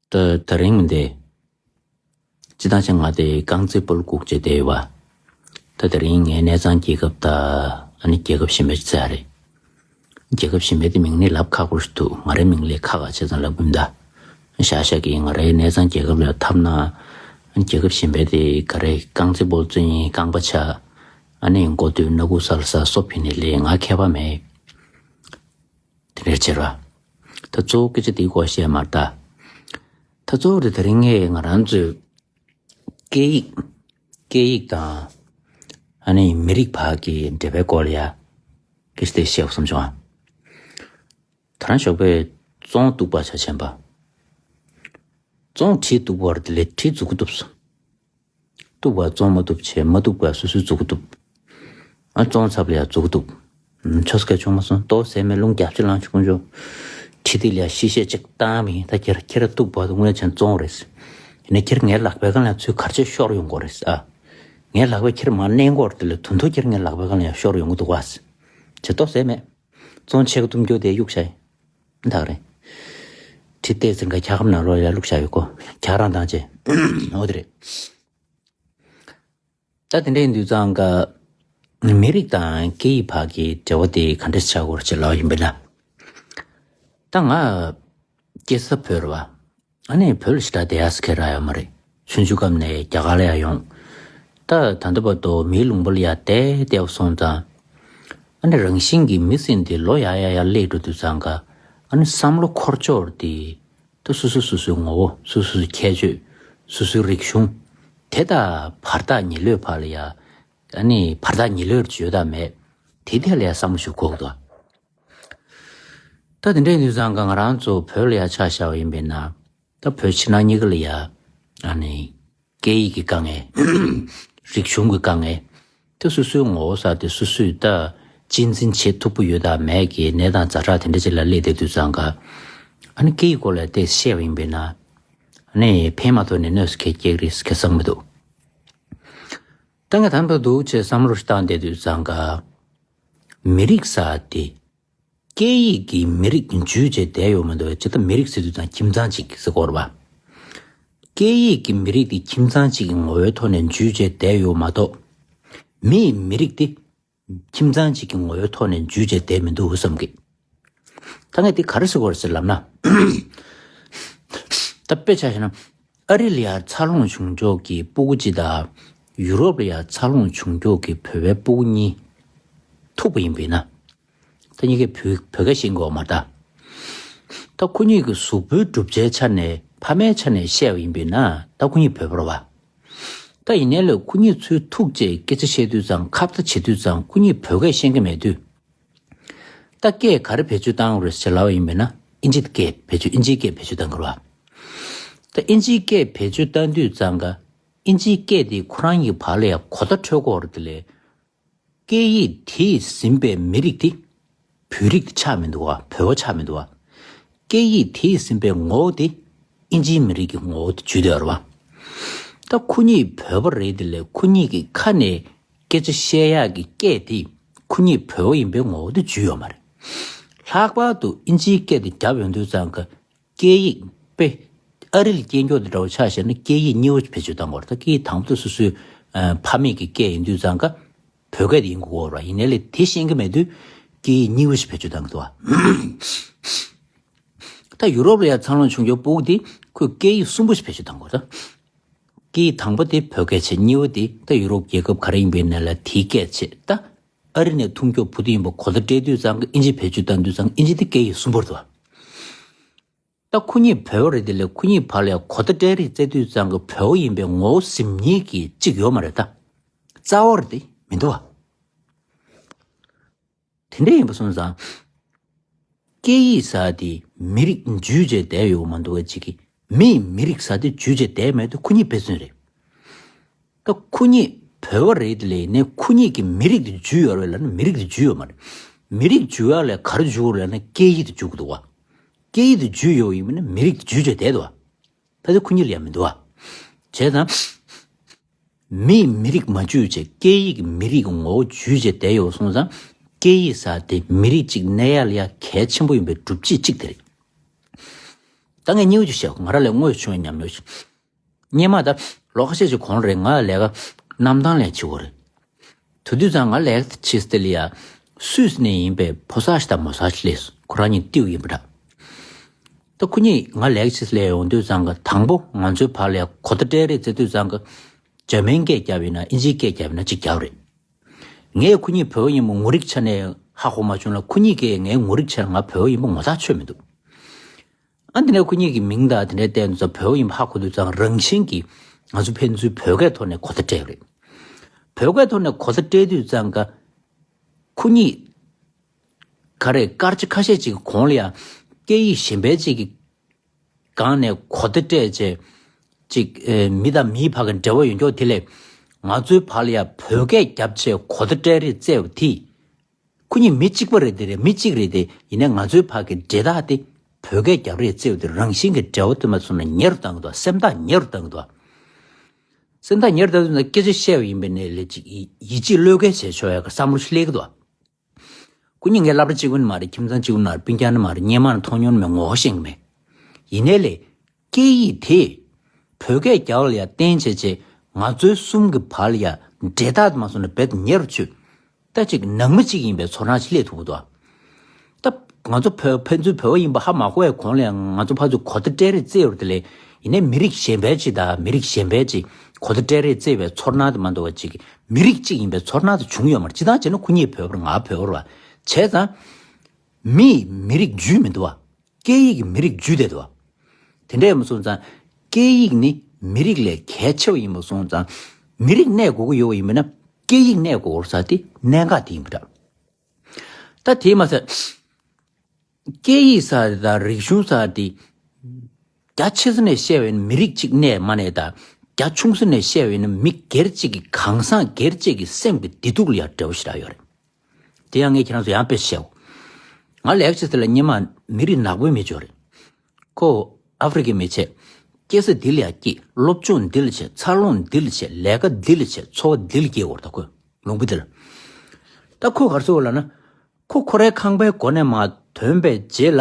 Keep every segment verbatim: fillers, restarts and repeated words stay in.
ད་ད་རིང་འདི། སྤྱི་བཏང་ཆ་ང་དེ་རྐང་རྩེད་སྤོ་ལོ་སྒུག་བྱས་བསྡད་ཡོད་པ། ད་དེ་རིང་ངའི་གནས་ཚང་རྒྱལ་ཁབ་དང་ཨ་ནི་རྒྱལ་ཁབ་གཞན་པའི་ཚེ་རེད། རྒྱལ་ཁབ་གཞན་པའི་དེ་མིང་ནི་ལབ་ཁག་པོ་ཞིག་འདུག་ང་རའི་མིང་ལས་ཁག་ཁག་བྱས་ཙང་ལབ་གི་མི་འདུག་ཤག་ཤག་གིས་ང་རའི་གནས་ཚང་རྒྱལ་ཁབ་ལ་འཐམ་ན། རྒྱལ་ཁབ་གཞན་པའི་དེ་ག་རེ་རྐང་རྩེད་སྤོ་ལོ་རྩེ་ཡིན་རྐང་པ་ཆག་ཨ་ནི་མགོ་ཐོན་སྣ་ཁུག་སལ་ས་སོ་ཕི་ནི་ལས་ང་ཁྱད་པར་མེད། དེ་འདྲ་བྱེད་ར། ད་གཙོ་བོ་སྐད་ཆ་དེའི་སྐོར་བཤད་མ་རེད་ད། ད་གཙོ་བོ་དེ་དེ་རིང་ངས་ང་རང་ཚོའི་སྐད་ཡིག་སྐད་ཡིག་དང་ཨ་ནི་མི་རིགས་བར་གྱི་འབྲེལ་བའི་སྐོར་ལ་ཡ་སྐད་ཆ་དེ་བཤད་དགོས་བསམ་བྱུང་ཨ། ད་རང་ཞོགས་པའི་བཙོང་གཏུག་པ་ཆ་ཆེན་པ། བཙོང་བྲིས་གཏུག་པར་དེ་ལས་བྲིས་འཛུགས་གཏུབས། གཏུབ་པ་བཙོང་མ་གཏུབ་བྱས་མ་གཏུབ་པ་སོ་སོའི་འཛུགས་གཏུབ། ཨ་བཙོང་ཚབ་ལ་ཡང་འཛུགས་གཏུབ། ཆོ་སྐད་ཆུང་མ་སོང་ཏོག་ཟས་མེད་རླུང་རྒྱབ་ཆུ་ལང་ཆུ་ཀུན་ཆོ། ཁྲི་ཏི་ལ་ཡང་ཤི་བཤད་ཅིག་བཏང་མི་ད་ཁྱེར་ཁྱེར་གཏུབ་པ་དུ་དངོས་ཆེན་བཙོང་རེད། ཡིན་ན་ཁྱེར་ངའི་ལག་པའི་སྒང་ལ་ཚུར་གར་ཆེ་ཤོར་ཡོང་གོ་རེད་ཨ། ངའི་ལག་པའི་ཁྱེར་མ་གནས་གོ་རེད་དེ་ལ་དུན་དུ་ཁྱེར་ངའི་ལག་པའི་སྒང་ལ་ཡང་ཤོར་ཡོང་གི་འདུག་བ། ཅེ་ཏོག་ཟས་མེད། བཙོང་ཆེ་གཏུབ་རྒྱུ་དེ་གཡུག་བྱས། ད་རེད། ཁྲི་ཏི་ཟེར་འགའ་འཁྱག་ཁམ་ནང་ལོགས་ལ་ཡང་བླུགས་བཞག་ཡོད་གོ། འཁྱག་རང་བཏང་ཅེ། འོ་དེ་རེད། ད་དེ་འདྲ་ཡིན་དུས་ཙང་ཀ། མི་རིགས་དང་སྐད་ཡིག་བར་གྱི་འབྲེལ་བ་དེ་ག་འདྲ་ཆགས་དགོས་རེད་ཅེས་ལབ་ཡིན་པས་ན། ད་ང་སྐྱེས་ས་བོད་རེད་བ། ཨ་ནི་བོད་ལ་ཞེ་དྲག་བསྡད་ཡག་ས་ཁེལ་རག་ཡོད་མ་རེད། ཆུང་ཆུང་སྐབས་ནས་རྒྱ་གར་ལ་ཡང་ཡོང་། ད་ད་ལྟ་བར་དུ་མིའི་ལུང་པ་ལ་ཡང་བསྡད་བསྡད་པ་སོང་ཙང་། ཨ་ནི་རང་བཞིན་གྱིས་མི་ཟེར་འདི་ལོ་ཡག་ཡག་ཡག་སླེབས་འགྲོ་དུས་ཙང་ཀ། ཨ་ནི་བསམ་བློ་འཁོར་ཕྱོགས་འདི། ད་སོ་སོ་སོ་སོའི་ངོ་བོ་སོ་སོའི་ཁྱད་ཆོས་སོ་སོའི་རིག་གཞུང་། དེ་དང་བར་ཐག་ཉེ་ལོས་བར་ལ་ཡ། ཨ་ནི་བར་ཐག་ཉེ་ལོས་ཡོད་དམ་མེད། དེ་དེ་ལ་ཡ་བསམ་བློ་ཞིག་འཁོར་འདུག་ད་དེ་འདྲ་ཡིན་དུས་ཙང་ཀ་ང་རང་ཚོ་བོད་ལ་ཡ་ཆ་བཞག་པ་ཡིན་པས་ན། ད་བོད་ཕྱི་ནང་གཉིས་ཀ་ལ་ཡ། ཨ་ནི། སྐད་ཡིག་གི་དཀའ་ངལ། རིག་གཞུང་གི་དཀའ་ངལ། དེ་སོ་སོའི་ངོ་བོ་ས་དེ་སོ་སོས་ད་གཅེས་འཛིན་བྱེད་ཐུབ་པོ་ཡོད་དམ་མེད་ཀྱི་གནས་སྟངས་ཛ་དྲག་དེ་འདྲ་ཅིག་ལ་སླེབས་བསྡད་དུས་ཙང་ཀ། ཨ་ནི་སྐད་ཡིག་སྐོར་ལ་དེ་བཤད་པ་ཡིན་པས་ན། ཨ་ནི་ཕན་མ་ཐོགས་ནས་གནོད་ས་ཁེ་སྐྱེག་རེད་ཁེ་བཟང་མི་འདུག་ད་ང་དམ་པ་འདུག་ཅེས་བསམ་བློ་ཞིག་བཏང་བསྡད་དུས་ཙང་ཀ། མི་རིགས་ས་དེ། སྐད་ཡིག་གིས་མི་རིགས་འཇུས་བྱས་བསྡད་ཡོད་མ་འདུག་ཅེ་ད་མི་རིགས་ཟེར་དུས་ཙང་ཁྱིམ་ཚང་གཅིག་ཟེར་གོ་རེད་བ། སྐད་ཡིག་གིས་མི་རིགས་དེ་ཁྱིམ་ཚང་གཅིག་གི་ངོ་བོའི་ཐོག་ནས་འཇུས་བྱས་བསྡད་ཡོད་མ་གཏོགས། མི་ཡི་མི་རིགས་དེ་ཁྱིམ་ཚང་གཅིག་གི་ངོ་བོའི་ཐོག་ནས་འཇུས་བྱས་བསྡད་མི་འདུག་བསམ་གི། ད་ངས་དེ་ག་རེ་ཟེར་དགོས་རེད་ཟེར་ལབ་ན། ད་དཔེ་ཆ་བཞག་ན་ཨ་རི་ལ་ཡར་འཚར་ལོངས་བྱུང་ཕྱོགས་ཀྱི་སྤུ་གུ་གཅིག་དང་ཡུ་རོབ་ལ་ཡར་འཚར་ལོངས་བྱུང་ཕྱོགས་ཀྱི་བོད་པའི་སྤུ་གུ་གཉིས་ཐུག་པ་ཡིན་པས་ན། ད་གཉིས་ཀས་བོད་བོད་སྐད་ཤེས་ཀྱི་ཡོད་མ་རེད་ད། ད་ཁོ་གཉིས་ཀྱི་གཟུགས་པོའི་གྲུབ་ཆའི་ཆ་ནས་ཕ་མའི་ཆ་ནས་བཤད་པ་ཡིན་པས་ན་ད་ཁོ་གཉིས་བོད་པ་རེད་བ། ད་ཡིན་ནའི་ལས་ཁོ་གཉིས་ཚུར་ཐུག་བྱས་སྐད་ཆ་བཤད་དུས་ཙང་ཁ་བརྡ་བྱེད་དུས་ཙང་ཁོ་གཉིས་བོད་སྐད་ཤེས་ཀྱི་མེད་དུས། ད་སྐད་ག་རེ་བེད་སྤྱོད་བཏང་དགོས་རེད་ཟེར་ལབ་པ་ཡིན་པས་ན་ཨིན་ཇི་སྐད་བེད་སྤྱོད་ཨིན་ཇིའི་སྐད་བེད་སྤྱོད་བཏང་དགོས་རེད་བ། ད་ཨིན་ཇིའི་སྐད་བེད་སྤྱོད་བཏང་དུས་ཙང་ཀ་ཨིན་ཇིའི་སྐད་དེ་ཁོ་རང་གི་བར་ལ་ཡང་གོ་བརྡ་འཕྲོད་ཀྱི་ཡོད་རེད་དེ་ལས། སྐད་ཡིག་དེས་ཟིན་པའི་མི་རིགས་དེ་བོད་རིགས་དེ་ཆགས་མི་འདུག་བ། བོད་པ་ཆགས་མི་འདུག་བ། སྐད་ཡིག་དེས་ཟིན་པའི་ངོ་བོ་དེ་ཨིན་ཇིའི་མི་རིགས་ཀྱི་ངོ་བོ་དེ་འཇུས་བསྡད་ཡོད་རེད་བ། ད་ཁོ་གཉིས་བོད་པ་རེད་དེ་ལས་ཁོ་གཉིས་ཀྱི་ཁ་ནས་སྐད་ཆ་བཤད་ཡག་གི་སྐད་དེ་ཁོ་གཉིས་བོད་པ་ཡིན་པའི་ངོ་བོ་དེ་འཇུས་ཡོད་མ་རེད། ལྷག་པར་དུ་ཨིན་ཇིའི་སྐད་དེ་བརྒྱབ་ཡོང་དུས་ཙང་ཀ་སྐད་ཡིག་དཔེ་ཨ་རི་ལ་སྐྱེས་མགྱོགས་དེ་འདྲ་བོ་ཆ་བཞག་ན་སྐད་ཡིག་གཉིས་པ་བེད་སྤྱོད་བཏང་དགོས་རེད། ད་སྐད་ཡིག་དང་པོ་དེ་སོ་སོའི་ཨ་ཕ་མེས་ཀྱི་སྐད་ཡིན་དུས་ཙང་ཀ་བོད་སྐད་དེ་ཡིན་དགོས་རེད། ཡིན་ནའི་ལས་དེ་ཤེས་ཀྱི་མེད་དུས་སྐད་ཡིག་གཉིས་པ་ཞིག་བེད་སྤྱོད་བཏང་གི་འདུག་བ། ད་ཡུ་རོབ་ལ་ཡང་འཚར་ལོངས་བྱུང་ཡོད་སྤུ་གུ་དེ་ཁོས་སྐད་ཡིག་གསུམ་པ་ཞིག་བེད་སྤྱོད་བཏང་དགོས་རེད། ད་སྐད་ཡིག་དང་པོ་དེ་བོད་སྐད་བྱས། གཉིས་པ་དེ་ད་ཡུ་རོབ་རྒྱལ་ཁབ་ག་རེ་ཡིན་པའི་ནང་ལ་དེའི་སྐད་བྱས། ད་ཨ་རི་ནས་ཐུག་མགྱོགས་བུ་དེ་ཡིན་པ་གོ་བརྡ་སྤྲད་དུས་ཙང་ཀ་ཨིན་ཇི་བེད་སྤྱོད་བཏང་དུས་ཙང་ཀ་ཨིན་ཇི་དེ་སྐད་ཡིག་གསུམ་པར་འདུག་ད་ཁོ་གཉིས་བོད་པ་རེད་དེ་ལས་ཁོ་གཉིས་བར་ལ་ཡང་གོ་བརྡ་སྤྲད་རེས་བཙལ་དུས་ཙང་གི་བོད་པ་ཡིན་པའི་ངོ་བོ་ཟིན་མཁན་གྱི་གཅིག་ཡོད་མ་རེད་ད། རྩ་བ་རེད་དེ་མི་འདུག་བ། དེ་འདྲ་ཡིན་པ་སོང་ཙང་། སྐད་ཡིག་ཟེར་དེ་མི་རིགས་འཇུས་བྱས་བསྡད་ཡོད་མ་འདུག་བ་གཅིག་གིས་མིས་མི་རིགས་ཟེར་དེ་འཇུས་བྱས་བསྡད་མེད་དུས་ཁོ་གཉིས་དཔེ་མཚོན་རེད། ད་ཁོ་གཉིས་བོད་པ་རེད་དེ་ལས་ནས་ཁོ་གཉིས་ཀྱི་མི་རིགས་དེ་འཇུས་ཡོད་རེད་ལབ་ན་མི་རིགས་དེ་འཇུས་ཡོད་མ་རེད། མི་རིགས་འཇུ་ཡག་ལ་ག་རེ་འཇུ་དགོས་རེད་ལབ་ན་སྐད་ཡིག་དེ་འཇུ་དགོས་འདུག་བ། སྐད་ཡིག་དེ་འཇུས་ཡོད་ཡིན་མིན་ན་མི་རིགས་དེ་འཇུས་བྱས་བསྡད་འདུག་བ། ད་དེ་ཁོ་གཉིས་ལ་ཡང་མི་འདུག་བ། བྱས་ཙང་། མིས་མི་རིགས་མ་འཇུས་བྱས་སྐད་ཡིག་གིས་མི་རིགས་ཀྱི་ངོ་བོ་འཇུས་བྱས་བསྡད་ཡོད་སོང་ཙང་སྐད་ཡིག་ཟེར་དེ་མི་རིགས་གཅིག་གནས་ཡག་ལ་ཡང་གལ་ཆེན་པོ་ཡིན་པའི་སྒྲུབ་བྱེད་གཅིག་དེ་རེད། ད་ངས་སྙིང་རྗེ་བཤད། ང་རང་ལས་དངོས་བྱུང་བའི་ཉམས་མྱོང་ཞིག་སྔོན་མ་ད་ལོ་ཁ་ཤས་ཀྱི་གོང་རེད། ང་ལས་ཀ་གནམ་ཐང་ལ་བྱེད་དགོས་རེད། དེ་དུས་ཙང་ང་ལས་ཀ་བྱེད་སྟེ་ལ་ཡ་སུད་སི་ནས་ཡིན་པའི་ཕོ་གསར་ཞིག་དང་མོ་གསར་ཞིག་སླེབས་སོང་། ཁོ་རང་གཉིས་ཏིའུ་ཡིན་པ་འདྲ། ད་ཁོ་གཉིས་ང་ལས་ཀ་བྱེད་སླེབས་ཡོང་དུས་ཙང་ག་དང་པོ་ང་ཚོའི་བར་ལ་ཡ་གོ་བརྡ་སྤྲད་རེས་བྱེད་དུས་ཙང་ག་འཇར་མན་སྐད་བརྒྱབ་ཡིན་ན་ཨིན་ཇིའི་སྐད་བརྒྱབ་ཡིན་ན་གཅིག་བརྒྱབ་རེད། ངས་ཁོ་གཉིས་བོད་པ་ཡིན་པ་ངོ་རིག་ཆ་ནས་ཧ་གོ་མ་བྱུང་ལ། ཁོ་གཉིས་ཀས་ངའི་ངོ་རིག་ཆ་ནས་ང་བོད་པ་ཡིན་པ་ངོ་ཐག་ཆོད་མི་འདུག་ཨ་དེ་ནས་ཁོ་གཉིས་ཀྱི་མིང་དང་དེ་འདྲའི་བལྟས་དུས་ཙང་བོད་པ་ཡིན་པ་ཧ་གོ་དུས་ཙང་རང་བཞིན་གྱིས་ང་ཚོ་ཕན་ཚུན་བོད་སྐད་ཐོག་ནས་གོ་བརྡ་སྤྲད་རེད། བོད་སྐད་ཐོག་ནས་གོ་བརྡ་སྤྲད་དུས་ཙང་ག་ཁོ་གཉིས་ག་རེ་སྐར་ཆ་ཁ་ཤས་ཅིག་གི་གོང་ལ་ཡང་སྐད་ཡིག་གཞན་པའི་ཅིག་གི་སྒང་ནས་གོ་བརྡ་སྤྲད་བྱས་ཅིག་ཨེ་མི་དང་མིའི་བར་གྱི་འབྲེལ་བ་ཡོད་མཁན་དེ་ལས་ང་ཚོའི་བར་ལ་ཡང་བོད་སྐད་བརྒྱབ་བྱས་གོ་བརྡ་སྤྲད་རེས་བྱས་པ་དེ། ཁོ་གཉིས་མི་གཅིག་པ་རེད་དེ་རེད། མི་གཅིག་རེད་དེ། ཡིན་ནའི་ང་ཚོའི་བར་གྱི་འབྲེལ་ཐག་དེ་བོད་སྐད་རྒྱབ་རེས་བྱས་པ་དེ་རང་བཞིན་གྱི་འབྲེལ་བ་དེ་མ་སོང་ན་ཉེ་རུ་བཏང་གི་འདུག་སེམས་ཐག་ཉེ་རུ་བཏང་གི་འདུག་སེམས་ཐག་ཉེ་རུ་བཏང་དུས་ན་སྐད་ཆ་བཤད་པ་ཡིན་པས་ནས་ལས་ཅིག་ཡིད་ཡིད་ཆེས་བློས་འགེལ་བྱས་ཆོག་ཡག་གི་བསམ་བློ་ཞིག་སླེབས་ཀྱི་འདུག་ཁོ་གཉིས་ངའི་སློབ་གྲྭ་གཅིག་པུ་ནི་མ་རེད། ཁྱིམ་ཚང་གཅིག་པུ་ནི་མ་རེད། སྤུན་ཀྱག་ནི་མ་རེད། སྔོན་མ་ནས་མཐོང་མྱོང་ནི་མེད། ངོ་ཤེས་ཀྱི་མེད། ཡིན་ནའི་ལས་སྐད་ཡིག་དེ་བོད་སྐད་རྒྱབ་ལ་ཡ་བརྟེན་བྱས་བྱས་ང་ཚོའི་གསུམ་གྱི་བར་ལ་ཡ་འབྲེལ་ཐག་དེ་མ་སོང་ན་རྦད་དེ་ཉེ་རུ་ཆུད། ད་ཅིག་ནང་མི་གཅིག་ཡིན་པའི་ཚོར་སྣང་ཞིག་སླེབས་ཐུབ་ཀྱི་འདུག་ད་ང་ཚོ་བོད་ཕན་ཚུན་བོད་པ་ཡིན་པ་ཧ་མ་གོ་བའི་གོང་ལ་ཡང་ང་ཚོ་ཕར་ཚུར་གོ་བརྡ་སྤྲད་རེས་བྱས་ཡོད་རེད་དེ་ལས། ཡིན་ནའི་མི་རིགས་གཞན་པའི་ཅིག་དང་མི་རིགས་གཞན་པའི་ཅིག་གོ་བརྡ་སྤྲད་རེས་བྱས་པའི་ཚོར་སྣང་དེ་མ་འདུག་བ། ཅིག་མི་རིགས་གཅིག་ཡིན་པའི་ཚོར་སྣང་དེ་བྱུང་ཡོད་མ་རེད། སྤྱིར་བཏང་བྱས་ན་ཁོ་གཉིས་བོད་པ་རེད། ང་བོད་པ་རེད་བ། བྱས་ཙང་མིས་མི་རིགས་བརྒྱུད་མི་འདུག་བ། སྐད་ཡིག་གིས་མི་རིགས་བརྒྱུད་བསྡད་འདུག་བ། དེ་འདྲ་ཡིན་པ་སོང་ཙང་སྐད་ཡིག་ནི་མི་རིགས་ལས་གལ་ཆེ་བ་ཡིན་པ་སོང་ཙང་མི་རིགས་གནས་དགོས་ཀྱི་ཡོད་པ་ཡིན་པ་ན་སྐད་ཡིག་གནས་དགོས་ས་དེ་གནད་འགག་དེ་ཡིན་པ་འདྲ། ད་དེས་མ་ཟད། སྐད་ཡིག་ས་དང་རིག་གཞུང་ས་དེ་རྒྱ་ཆེ་ས་ནས་བཤད་པ་ཡིན་ན་མི་རིགས་གཅིག་གནས་མ་གནས་དང་། རྒྱ་ཆུང་ས་ནས་བཤད་པ་ཡིན་ན་མི་སྒེར་གཅིག་གི་གང་ཟག་སྒེར་གཅིག་གི་སེམས་ཀྱི་བདེ་སྡུག་ལ་ཡང་འབྲེལ་བ་ཞེ་དྲག་ཡོད་རེད། དེ་ཡང་ངས་ཁྱེད་རང་ཚོ་ཡང་དཔེ་བཤད། ང་ལེགས་ཆེ་ས་ལ་སྔོན་མ་མི་རིགས་ནག་པོའི་མི་ཅིག་ཡོད་རེད། ཁོ་ཨ་ཧྥེ་རི་ཁའི་མི་བྱས། སྐྱེས་ས་འདི་ལ་ཡང་སྐྱེས། སློབ་སྦྱོང་འདི་ལ་བྱས། འཚར་ལོངས་འདི་ལ་བྱས། ལས་ཀ་འདི་ལ་བྱས། འཚོ་བ་འདི་ལ་སྐྱེལ་བར་ད་ཁོ་ལུང་པ་འདི་ལ། ད་ཁོ་ག་རེ་ཟེར་བ་ལབ་ན། ཁོ་ཁོ་རའི་ཁང་པའི་སྒོ་ནས་མར་ཐོན་པའི་རྗེས་ལ།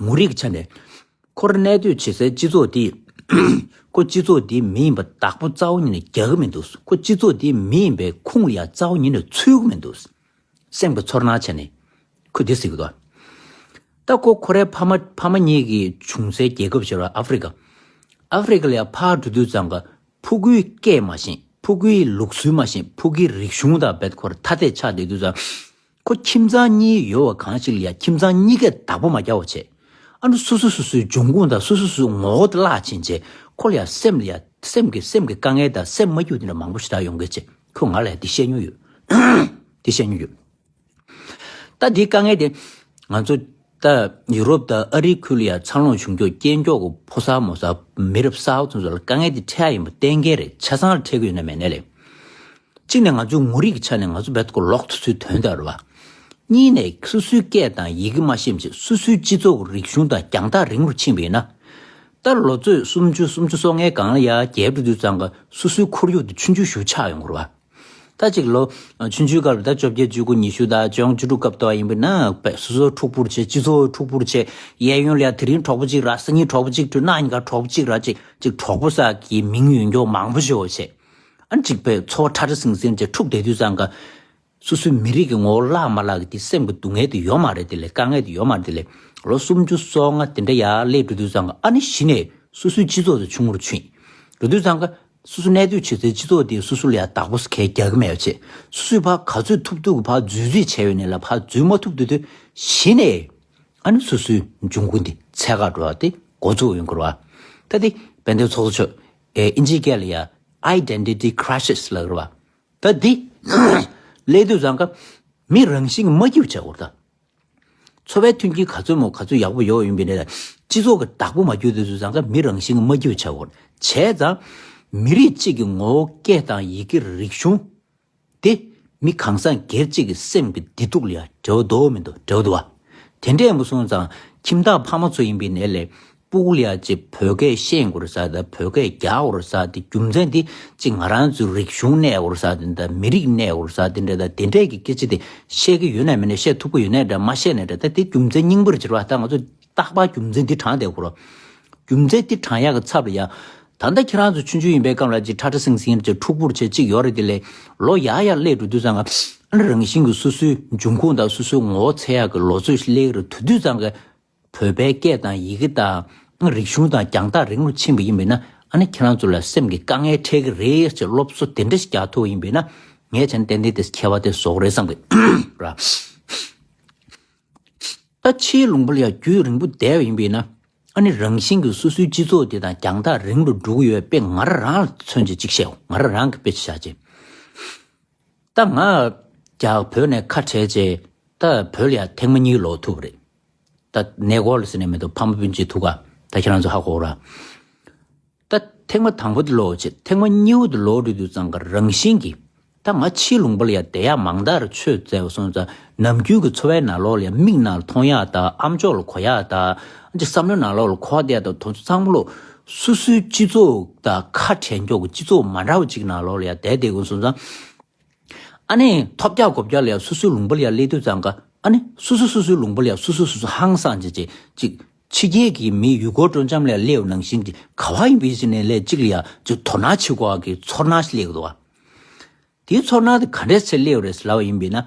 ངོ་རིག་ཆ་ནས། ཁོ་ར་གནས་སྡོད་བྱེད་སའི་སྤྱི་ཚོགས་འདི། ཁོ་སྤྱི་ཚོགས་འདིའི་མི་ཡིན་པ་བདག་པོ་རྩ་བ་ཉིད་ནས་རྒྱག་གི་མི་འདུག་ཁོ་སྤྱི་ཚོགས་འདིའི་མི་ཡིན་པའི་ཁུངས་ལ་ཡང་རྩ་བ་ཉིད་ནས་ཚུད་ཀྱི་མི་འདུག་སེམས་ཀྱི་ཚོར་སྣང་བྱས་ནས། ཁོ་འདི་ཟེར་གྱི་འདུག་ད་ཁོ་ཁོ་རའི་ཕ་མ་ཕ་མ་གཉིས་ཀྱི་བྱུང་སའི་རྒྱལ་ཁབ་ཞེས་པ་ཨ་ཧྥེ་རི་ཀ། ཨ་ཧྥེ་རི་ཀ་ལ་ཡང་ཕར་འགྲོ་དུས་ཙང་ག་ཕྲུ་གུའི་སྐད་མ་ཤེས། ཕྲུ་གུའི་ལུགས་སྲོལ་མ་ཤེས། ཕྲུ་གུའི་རིག་གཞུང་དང་རྦད་ཁོ་ར་ཐ་དད་ཆགས་བསྡད་དུས་ཙང་། ཁོ་ཁྱིམ་ཚང་གཉིས་ཡོད་པ་གང་ཞིག་ལ་ཡང་ཁྱིམ་ཚང་གཉིས་ཀས་བདག་པོ་མ་རྒྱག་པ་བྱས། ཨ་ནི་སོ་སོ་སོ་སོའི་འབྱུང་ཁུངས་དང་སོ་སོ་སོ་སོའི་ངོ་བོ་དེ་བརླག་ཕྱིན་བྱས། ཁོ་ལ་ཡང་སེམས་ལ་ཡང་སེམས་ཀྱི་སེམས་ཀྱི་དཀའ་ངལ་དང་སེམས་མ་སྐྱིད་དེ་འདྲ་མང་པོ་ཞེ་དྲག་ཡོང་གི་བྱས། ཁོས་ང་ལ་ཡང་འདི་བཤད་མྱོང་ཡོད། འདི་བཤད་མྱོང་ཡོད། ད་འདིའི་དཀའ་ངལ་དེ་ང་ཚོ་ད་ཡུ་རོབ་དང་ཨ་རིའི་ཁུལ་ལ་ཡང་འཚར་ལོངས་བྱུང་མཁན་སྐྱེས་མགྱོགས་ཀྱི་ཕོ་གསར་མོ་གསར་མི་རབས་གསར་པ་ཚོ་ཚོ་ལ་དཀའ་ངལ་དེ་འཕྲད་ཡ་ཡིན་པ་གཏན་འཁེལ་རེད། ཆ་ཚང་ལ་འཕྲད་ཀྱི་ཡོད་ན་མེད་ན་ལས། གཅིག་ནས་ང་ཚོའི་ངོ་རིག་གི་ཆ་ནས་ང་ཚོ་རྦད་ཁོ་ལོག་ཏུ་ཚུར་ཐོན་བསྡད་རེད་བ། གཉིས་ནས་སོ་སོའི་སྐད་དང་ཡི་གེ་མ་ཤེས་བྱས་སོ་སོའི་སྤྱི་ཚོགས་ཀྱི་རིག་གཞུང་དང་རྒྱང་ཐག་རིང་རུ་ཕྱིན་པ་ཡིན་ན། ད་ལོ་ཚོད་སུམ་ཅུ་སུམ་ཅུ་སོ་ལྔའི་སྒང་ལ་ཡར་རྒྱས་འགྲོ་དུས་ཙང་ག་སོ་སོའི་ཁོར་ཡུག་དེ་ཆུང་ཆུང་ཞིག་ཆགས་ཡོང་གི་རེད་བ། ད་ཅིག་ལོ་ཆུང་ཆུང་སྐབས་ལ་ད་བཅོ་བརྒྱད་བཅུ་དགུ་ཉི་ཤུ་དང་བཅོ་ལྔ་བཅུ་དྲུག་སྐབས་དུ་བ་ཡིན་པ་ན་དཔེ་སོ་སོ་འཁྲུག་པོར་བྱས། སྤྱི་ཚོགས་འཁྲུག་པོར་བྱས། གཡས་གཡོན་ལ་ཡ་དེ་རིང་གྲོགས་པོ་གཅིག་རག་སང་ཉིན་གྲོགས་པོ་གཅིག་འགྲོ། གནངས་ཉིན་ཀ་གྲོགས་པོ་གཅིག་རག་ཅིག་ཅིག་གྲོགས་པོ་ས་གི་མིང་ཡོད་མགྱོགས་མང་པོ་ཞིག་བྱས། ཨ་ནི་ཅིག་དཔེ་འཚོ་བ་ཁྲ་ཁྲ་ཟིང་ཟིང་བྱས་འཁྲུག་བསྡད་དུས་ཙང་ག་སོ་སོའི་མི་རིགས་ཀྱི་ངོ་བོ་བརླག་མ་བརླག་གི་དེ་སེམས་ཀྱི་སྡུག་བསྔལ་དེ་ཡོད་མ་རེད། དེ་ལས་དཀའ་ངལ་དེ་ཡོད་མ་རེད། དེ་ལས་ལོ་སུམ་ཅུ་སོ་ལྔ་དེ་འདྲ་ཡར་སླེབས་འགྲོ་དུས་ཙང་ག་ཨ་ནི་གཞི་ནས་སོ་སོའི་སྤྱི་ཚོགས་དེ་ཆུང་རུ་ཕྱིན་འགྲོ་དུས་ཙང་ག་སོ་སོ་གནས་སྡོད་བྱེད་སའི་སྤྱི་ཚོགས་དེ་སོ་སོ་ལ་ཡང་བདག་པོ་གང་རྒྱག་གི་མེད་པ་བྱས། སོ་སོས་ཕར་ག་ཚོད་ཐུབ་ཐུབ་ཀྱི་ཕར་འཛུལ་རྩིས་བྱས་ཡོད་ནའི་ལ་ཕར་འཛུལ་མ་ཐུབ་དུས་དུས་གཞི་ནས་ཨ་ནི་སོ་སོའི་འབྱུང་ཁུངས་དེ་ཚད་བཀག་འགྲོ་བ་དེ་འགོ་བཙུགས་ཡོང་གི་རེད་བ། ད་དེ་དཔལ་ལྡན་ཚོགས་གཙོ་མཆོག་ཨེ་ཨིན་ཇིའི་སྐད་ལ་ཡ་Identity Crisis ལབ་ཀྱི་རེད་བ། ད་འདི་སླེབས་དུས་ཙང་ཀ་མི་རང་བཞིན་གྱིས་མ་སྐྱིད་པ་བྱེད་དགོས་རེད་ད། འཚོ་བའི་མཐུན་རྐྱེན་ག་ཚོད་མང་ག་ཚོད་ཡག་པོ་ཡོད་ཡིན་པའི་ནས་སྤྱི་ཚོགས་ཀྱི་བདག་པོ་མ་གྱུར་དུས་ཙང་ཀ་མི་རང་བཞིན་གྱིས་མ་སྐྱིད་པ་བྱེད་དགོས་རེད། བྱས་ཙང་མི་རིགས་གཅིག་གི་ངོ་བོ་སྐད་དང་ཡི་གེ་རིག་གཞུང་དེ་མི་གང་ཟག་སྒེར་གཅིག་གི་སེམས་ཀྱི་བདེ་སྡུག་ལ་ཡང་འབྲེལ་བ་འདུག་མི་འདུག་འབྲེལ་བ་འདུག་བ། དེ་འདྲས་མ་སོང་ཙང་ཁྱིམ་བདག་ཕ་མ་ཚོ་ཡིན་པའི་ནས་ལས། སྤུ་གུ་ལ་ཡ་ཅིག་བོད་སྐད་ཤེས་དགོས་རེད་ཟེར་དང་བོད་སྐད་རྒྱག་དགོས་རེད་ཟེར་དེ་རྒྱུ་མཚན་དེ་ཅིག་ང་རང་ཚོའི་རིག་གཞུང་གནས་དགོས་རེད་ཟེར་དེ་འདྲ་མི་རིགས་གནས་དགོས་རེད་ཟེར་དེ་འདྲ་དང་དེ་འདྲས་ཀྱི་སྐད་ཆ་དེ་བཤད་ཀྱི་ཡོད་ན་མེད་ན་བཤད་ཐུབ་ཀྱི་ཡོད་ན་འདྲ་མ་བཤད་ན་འདྲ་ད་དེ་རྒྱུ་མཚན་རྙིང་པར་གྱུར་བ་ད་ང་ཚོ་ རྟག་པར་རྒྱུ་མཚན་འདི་དྲངས་བསྡད་དགོས་རེད། རྒྱུ་མཚན་འདི་དྲངས་ཡག་གི་ཚབ་ལ་ཡ། ད་ལྟ་ཁྱེད་རང་ཚོ་ཆུང་ཆུང་ཡིན་པའི་སྐབས་ལ་ཅིག་ཁྲ་ཁྲ་སིང་སིང་ཅིག་འཁྲུག་པོ་བྱེད་ཅིག་ཡོད་རེད། དེ་ལས་ལོ་ཡག་ཡག་སླེབས་འགྲོ་དུས་ཙང་ང་། ཨ་ནི་རང་བཞིན་གྱི་སོ་སོའི་འབྱུང་ཁུངས་དང་སོ་སོའི་ངོ་བོ་འཚོལ་ཡག་གི་ལོ་ཚོད་སླེབས་རེད། དེ་དུས་ཙང་གི་བོད་པའི་སྐད་དང་ཡི་གེ་དང་རིག་གཞུང་དང་རྒྱང་ཐག་རིང་རུ་ཕྱིན་པ་ཡིན་པས་ན། ཨ་ནི་ཁྱེད་རང་ཚོ་ལ་སེམས་ཀྱི་དཀའ་ངལ་འཕྲད་ཀྱི་རེད་ཅེས་སློབ་གསོ་དེ་འདྲ་ཞིག་རྒྱག་ཐུབ་པ་ཡིན་པས་ན། ངས་བྱས་ན་ཏན་ཏན་དེ་ཁྱད་པར་དེ་བཟོ་གི་རེད་བསམ་གི་ར། ད་ཕྱིའི་ལུང་པ་ལ་ཡང་རྒྱུས་རིང་པོ་བསྡད་པ་ཡིན་པས་ན། ཨ་ནི་རང་བཞིན་གྱིས་སོ་སོའི་སྤྱི་ཚོགས་དེ་དང་རྒྱང་ཐག་རིང་རུ་འགྲོ་གི་ཡོད་པས། ང་རང་རང་ལ་མཚོན་བྱེད་ཅིག་བཤད། ང་རང་རང་གི་དཔེ་ཆ་བཞག་བྱས། ད་ང་རྒྱ་བོད་ནས་ཁ་བྲལ་རྗེས། ད་བོད་ལ་ཡང་ཐེངས་མ་གཉིས་ལོག་ཐུབ་པ་རེད། ད་གནས་སྐོར་ལ་ཟེར་ནས་མི་འདུག་ཕ་མ་སྤུན་མཆེད་ཐུག་ག་ད་ཁྱེད་རང་ཚོ་ཧ་གོ་ར། ད་ཐེངས་མ་དང་པོ་དེ་ལོག་བྱས། ཐེངས་མ་གཉིས་པ་དེ་ལོག་འགྲོ་དུས་ཙང་ག་རང་བཞིན་གྱིས། ད་ང་ཕྱིའི་ལུང་པ་ལ་ཡང་བསྡད་ཡག་མང་དག་རེ་ཆོད་བཙལ་བ་སོང་ཙང་། ནམ་རྒྱུན་གྱི་འཚོ་བའི་ནང་ལོགས་ལ་ཡང་མིག་ནང་ལ་མཐོང་ཡག་དང་། ཨ་མཆོག་ལ་གོ་ཡག་དང་། ཅིག་བསམ་བློའི་ནང་ལོགས་ལ་འཁོར་བསྡད་ཡག་དང་། དེ་ཚོ་ཚང་མ་ལོ་སོ་སོའི་སྤྱི་ཚོགས་དང་ཁ་བྲལ་འགྱོག་གི་སྤྱི་ཚོགས་མ་འདྲ་བ་ཅིག་ནང་ལོགས་ལ་ཡང་བསྡད་བསྡད་དགོས་སོང་ཙང་། ཨ་ནི་ཐོབ་རྒྱག་གོ་རྒྱག་ལ་ཡང་སོ་སོའི་ལུང་པ་ལ་ཡང་སླེབས་དུས་ཙང་ག་ཨ་ནི་སོ་སོ་སོ་སོའི་ལུང་པ་ལ་ཡང་སོ་སོ་སོ་སོ་ཧང་སངས་བྱས་བྱས་ཅིག་ཕྱི་རྒྱལ་གྱི་མི་ཡུལ་སྐོར་སྤྲོ་འཆམ་ལ་ཡང་སླེབས་པ་ནང་བཞིན་གྱི། ག་བ་ཡིན་པའི་ཕྱི་ནས་སླེབས་གཅིག་ལ་ཡང་ཅིག་དོ་སྣང་བྱེད་དགོས་པ་གི་ཚོར་སྣང་ཞིག་སླེབས་ཀྱི་འདུག་བ། དེའི་ཚོར་སྣང་དེ་ག་འདྲས་ཚེ་སླེབས་རེད་ལབ་པ་ཡིན་པས་ན།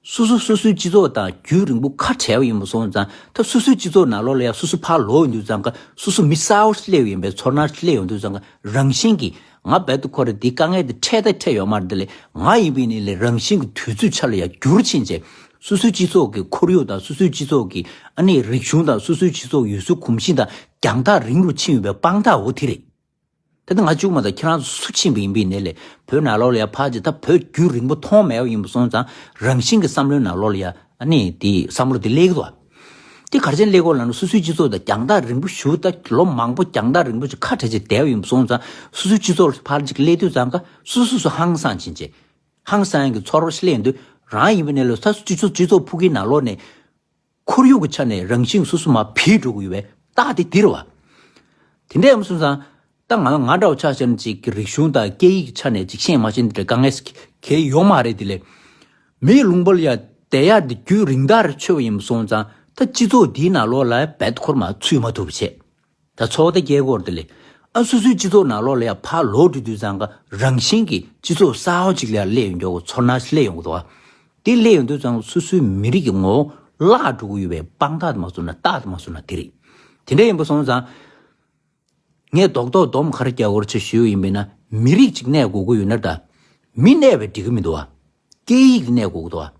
སོ་སོ་སོ་སོའི་སྤྱི་ཚོགས་དང་རྒྱུན་རིང་པོ་ཁ་བྲལ་བ་ཡིན་པ་སོང་ཙང་། ད་སོ་སོའི་སྤྱི་ཚོགས་ནང་ལོགས་ལ་ཡང་སོ་སོ་ཕར་ལོག་ཡོང་དུས་ཙང་ག་སོ་སོ་མི་གསར་པ་སླེབས་ཡོང་པའི་ཚོར་སྣང་སླེབས་ཡོང་དུས་ཙང་ག་རང་བཞིན་གྱིས་ང་རྦད་དེ་ཁོ་རེ་འདི་དཀའ་ངལ་འདི་འཕྲད་ད་འཕྲད་ཡོད་མ་རེད། དེ་ལས་ང་ཡིན་པའི་ནི་ལས་རང་བཞིན་གྱི་དུས་ཚོད་ཆ་ལ་ཡང་འགྱུར་ཕྱིན་བྱས། སོ་སོའི་སྤྱི་ཚོགས་ཀྱི་ཁོར་ཡུག་དང་། སོ་སོའི་སྤྱི་ཚོགས་ཀྱི་ཨ་ནི་རིག་གཞུང་དང་། སོ་སོའི་སྤྱི་ཚོགས་ཡུལ་སྲོལ་གོམས་གཤིས་དང་རྒྱང་ཐག་རིང་རུ་ཕྱིན་ཡོད་པའི་དཔང་རྟགས་འོ་དེ་རེད། ད་ལྟ་ང་གཅིག་མ་གཏོགས་ཁྱེད་རང་ཚོ་སུ་ཕྱིན་པ་ཡིན་པའི་ནས་ལས་བོད་ནང་ལོགས་ལ་ཡ་ཕར་ཅིག་ད་བོད་རྒྱུན་རིང་པོ་མཐོང་མེད་པ་ཡིན་པ་སོང་ཙང་། རང་བཞིན་གྱི་བསམ་བློའི་ནང་ལོགས་ལ་ཡ་ཨ་ནི་དེ་བསམ་བློ་དེ་སླེབས་ཀྱི་འདུག་བ། དེ་ག་རེ་བྱས་སླེབས་ཀྱི་ལབ་ན། སོ་སོའི་སྤྱི་ཚོགས་དང་རྒྱང་ཐག་རིང་པོ་ཞེ་པོ། ད་ལོ་མང་པོ་རྒྱང་ཐག་རིང་པོ་ཅིག་ཁ་བྲལ་བྱས་བསྡད་པ་ཡིན་པ་སོང་ཙང་། སོ་སོའི་སྤྱི་ཚོགས་ལ་ཕར་ཅིག་སླེབས་དུས་ཙང་ག་སོ་སོ་སོ་ཧང་སངས་ཕྱིན་བྱས། ཧང་སངས་ཀྱི་ཚོར་བ་ཞིག་སླེབས་དུས། རང་ཡིན་པའི་ནས་ལས་ད་སྤྱི་ཚོགས་སྤྱི་ཚོགས་ཕུག་གི་ནང་ལོགས་ནས། ཁོར་ཡུག་གི་ཆ་ནས་རང་བཞིན་སོ་སོ་མར་བུད་འགྲོ་གི་ཡོད་པའི་རྟགས་དེ་འདི་རེད་བ། དེ་འདྲ་ཡིན་པ་སོང་ཙང་། ད་ང་ང་འདྲ་བོ་ཆ་བཞག་ན་ཅིག་གི་རིག་གཞུང་དང་སྐད་ཡིག་གི་ཆ་ནས་ཅིག་ཤེས་མ་ཤེས་འདི་འདྲ་དཀའ་ངལ་གང་ཡང་ཡོད་མ་རེད། དེ་ལས་མིའི་ལུང་པ་ལ་ཡ་བསྡད་ཡག་འདི་རྒྱུན་རིང་ཐག་རེ་ཆོད་པ་ཡིན་པ་སོང་ཙང་། ད་སྤྱི་ཚོགས་འདིའི་ནང་ལོགས་ལ་རྦད་དེ་ཁོ་རང་མར་ཚུད་མ་ཐུབ་པ་བྱས། ད་ཚོགས་སྡེ་སྐྱེལ་སྐོར་དེ་ལས། ཨ་སོ་སོའི་སྤྱི་ཚོགས་ནང་ལོགས་ལ་ཡ་ཕར་ལོག་འགྲོ་དུས་ཙང་ག་རང་བཞིན་གྱིས་སྤྱི་ཚོགས་གསར་པ་ཅིག་ལ་ཡ་སླེབས་ཡོང་རྒྱུ་གི་ཚོར་སྣང་ཞིག་སླེབས་ཡོང་གི་འདུག་བ། དེ་སླེབས་ཡོང་དུས་ཙང་སོ་སོའི་མི་རིགས་ཀྱི་ངོ་བོ་བརླག་འགྲོ་གི་ཡོད་པའི་དཔང་རྟགས་དེ་མ་བཟོ་ན། རྟགས་དེ་མ་བཟོ་ན་དེ་རེད། དེ་འདྲ་ཡིན་པ་སོང་ཙང་། ངས་རྡོག་རྡོག་སྡོམ་ག་རེ་རྒྱག་དགོས་རེད་ཅེས་ཞུས་པ་ཡིན་པས་ན། མི་རིགས་ཅིག་གནས་དགོས་ཀྱི་ཡོད་ན། ད་མི་གནས་པས་འགྲིག་གི་མི་འདུག་བ། སྐད་ཡིག་དེ་གནས་དགོས་ཀྱི་འདུག་བ།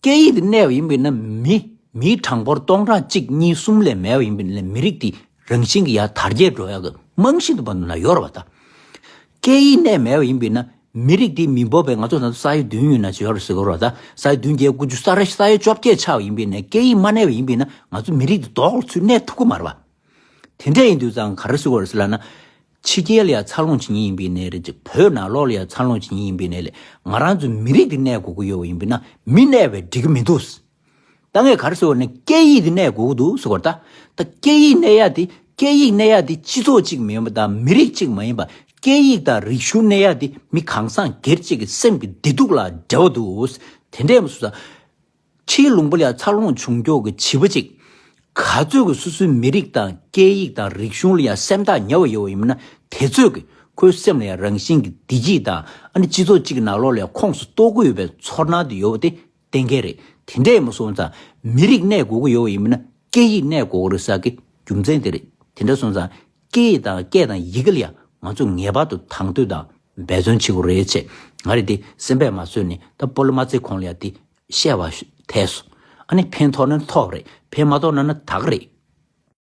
སྐད་ཡིག་དེ་གནས་པ་ཡིན་པས་ན། མི་མིའི་གྲངས་འབོར་སྟོང་ཕྲག་གཅིག་གཉིས་གསུམ་ལས་མེད་པ་ཡིན་པས་ན། མི་རིགས་དེ་རང་བཞིན་གྱིས་ཡར་དར་རྒྱས་འགྲོ་ཡག་གི་རྨང་གཞི་དེ་མ་འདུག་ན་ཡོད་རེད་བ། ད་སྐད་ཡིག་གནས་མེད་པ་ཡིན་པས་ན། མི་རིགས་དེ་མི་འབོར་བས། ང་ཚོ་ད་ས་ཡ་བདུན་ཡོད་ན་ཅི་ཡོད་རེད་ཟེར་གི་རེད་བ། ད་ས་ཡ་བདུན་བརྒྱད་དགུ་བཅུ་ས་ཡ་ས་ཡ་བཅོ་བརྒྱད་ཆགས་པ་ཡིན་པས་ན། སྐད་ཡིག་མ་གནས་པ་ཡིན་པས་ན། ང་ཚོ་མི་རིགས་དེ་རྡོག་ལ་ཚུར་གནས་ཐུབ་ཀྱི་མ་རེད་བ། དེ་འདྲ་ཡིན་དུས་ཙང་ག་རེ་ཟེར་དགོས་རེད་ཟེར་ལབ་ན། ཕྱི་རྒྱལ་ལ་ཡ་འཚར་ལོངས་བྱེད་མཁན་ཡིན་པའི་ནས་རེད། ཅིག་བོད་ནང་ལོགས་ལ་ཡ་འཚར་ལོངས་བྱེད་མཁན་ཡིན་པའི་ནས་ལས། ང་རང་ཚོའི་མི་རིགས་དེ་གནས་དགོས་ཀྱི་ཡོད་པ་ཡིན་པས་ན། མི་གནས་པས་འགྲིག་གི་མི་འདུག། ད་ངས་ག་རེ་ཟེར་བ་ནི། སྐད་ཡིག་དེ་གནས་དགོས་ཀྱི་འདུག་ཟེར་བ་རེད། ད་ད་སྐད་ཡིག་གནས་ཡ་དེ། སྐད་ཡིག་གནས་ཡ་དེ་སྤྱི་ཚོགས་གཅིག་མ་ཡིན་པ་དང་། མི་རིགས་གཅིག་མ་ཡིན་པ། སྐད་ཡིག་དང་རིག་གཞུང་གནས་ཡ་དེ་མི་གང་ཟག་སྒེར་གཅིག་གི་སེམས་ཀྱི་བདེ་སྡུག་ལ་འབྲེལ་བ་འདུག། དེ་འདྲས་མ་སོང་ཙང་། ཕྱིའི་ལུང་པ་ལ་ཡ་འཚར་ལོངས་བྱུང་མགྱོགས་ཀྱི་བྱིས་པ་ཅིག། ག་ཚོད་ཀྱི་སོ་སོའི་མི་རིགས་དང་སྐད་ཡིག་དང་རིག་གཞུང་ལ་ཡ་སེམས་ཐག་ཉེ་བ་ཡོད་པ་ཡིན་ན། དེ་ཚོད་ཀྱི་ཁོའི་སེམས་ལ་ཡ་རང་བཞིན་གྱི་བདེ་སྐྱིད་དང་། ཨ་ནི་སྤྱི་ཚོགས་གཅིག་གི་ནང་ལོགས་ལ་ཡ་ཁོངས་སུ་གཏོགས་ཀྱི་ཡོད་པའི་ཚོར་སྣང་དེ་ཡོད་པ་དེ་གཏན་འཁེལ་རེད། དེ་འདྲས་མ་སོང་ཙང་། མི་རིགས་གནས་དགོས་ཀྱི་ཡོད་པ་ཡིན་ན། སྐད་ཡིག་གནས་དགོས་ཀྱི་རེད་ཟེར་གྱི་རྒྱུ་མཚན་དེ་རེད། དེ་འདྲ་སོང་ཙང་། སྐད་ཡིག་དང་སྐད་དང་ཡི་གེ་ལ་ཡ་ང་ཚོ་ངེས་པར་དུ་དང་དོད་དང་འབད་བརྩོན་བྱེད་དགོས་རེད་ཅེས། ང་རེ་འདི་སེམས་པས་མ་བཟོད་ནས། ད་སྤོ་ལོ་མ་རྩེ་གོང་ལ་ཡ་འདི་བཤད་པ་ཐལ་སོང་། ཨ་ནི་ཕན་ཐོགས་ན་ཐོགས་རེད། ཕན་མ་ཐོགས་ན་ན་དག་རེད།